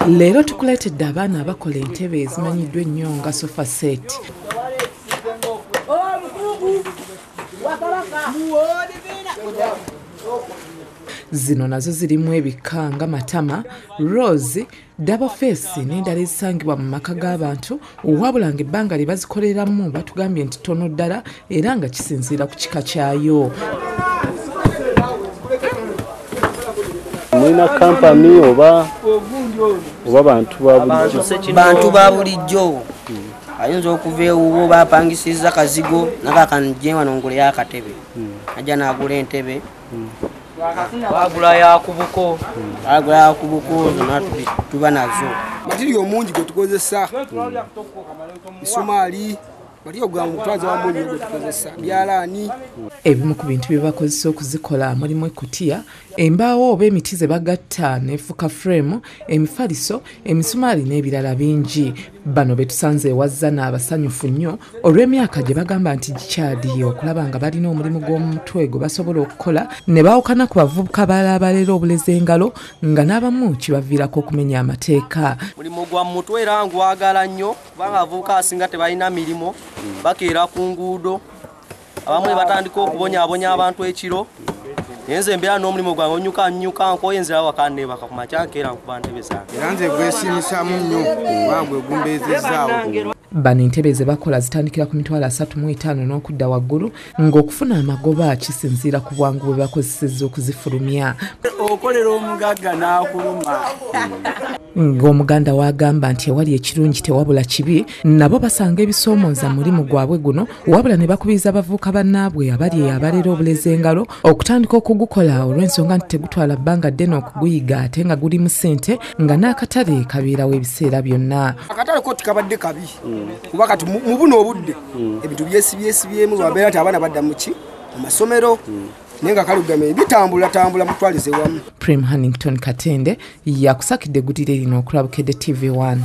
Leero tukuleetedde abaana abakola entebe ezimanyiddwa ennyo nga sofa set. Zino nazo zirimu ebika nga matama, rose, double face n'endala ezisangibwa mu maka g'abantu, wabula ng'ebbanga lye bazikoleramu batugambye nti ttono ddala era nga kisinziira ku kika kyayo. Mulina kampani oba bantu ba bulijjo? Bantu ba bulijjo. Ayinza okuva ewuwo bapangisizza kazigo nakakanjje wano nguleyo akatebe. Ajja n'agula entebe. Bagula yakubuko. Bagula yakubuko zonna tuba nazo. Matiriyo omungi gwe tukozesa. Misumaali baliyo gwa mutwaza wa mungi gwe tukozesa. Byalaani. Ebimu ku bintu bye bakozesa okuzikola mulimu ekutiya, embaawo oba emiti ze bagatta n'efuka frame, emifaliso, emisumaali n'ebirala bingi. Bano be tusanze ewazzana abasanyufu nnyo olw'emyaka gye bagamba nti gikyadiye okulaba nga balina omulimu gw'omutwe gwe basobola okukola ne baawukana ku bavubuka abalala abaleera obulezi engalo nga n'abamu kibaviirako okumenya amateeka. Mulimu gwa mutwe era ngwagala nnyo kubanga abavubuka asinga tebalina mirimu, bakeera ku nguudo, abamu batandika okubonyaabonya abantu ekiro. Nze mbeera n'omulimu gwange onyuka nnyuka nkoye nzira waka neebaka ku makya nkeera nkuba ntebe zange. Era nze gwesiimisaamu nnyo kubanga gwe gumbeezezzaawo. Bano entebe ze bakola zitandikira ku 35,000 n'okudda waggulu ng'okufuna amagoba kisinziira ku bwangu bwe bakozesezza okuzifulumya. Okolera omugagga n'akuluma. Ng'omuganda w'agamba nti ewali ekirungi tewabula kibi, nabo basanga ebisoomooza mulimu gwabwe guno, wabula ne bakubiriza abavubuka bannaabwe abali abaleera obulezi engalo okutandika okugukola olw'ensonga nti tegutwala bbanga ddene okuguyiga ate nga gulimu ssente nga n'akatale kabeerawo ebiseera byonna. Akatale ko tikabadde kabi kuba kati mu buno obudde ebintu byesibyesibyemu lwabeera nti abaana badda mu ki mu masomero naye nga kalugame bitambula tambula mutwalize wamu. Prim Hannington Katende yakusakidde eggulire lino okulaba Bukedde TV1.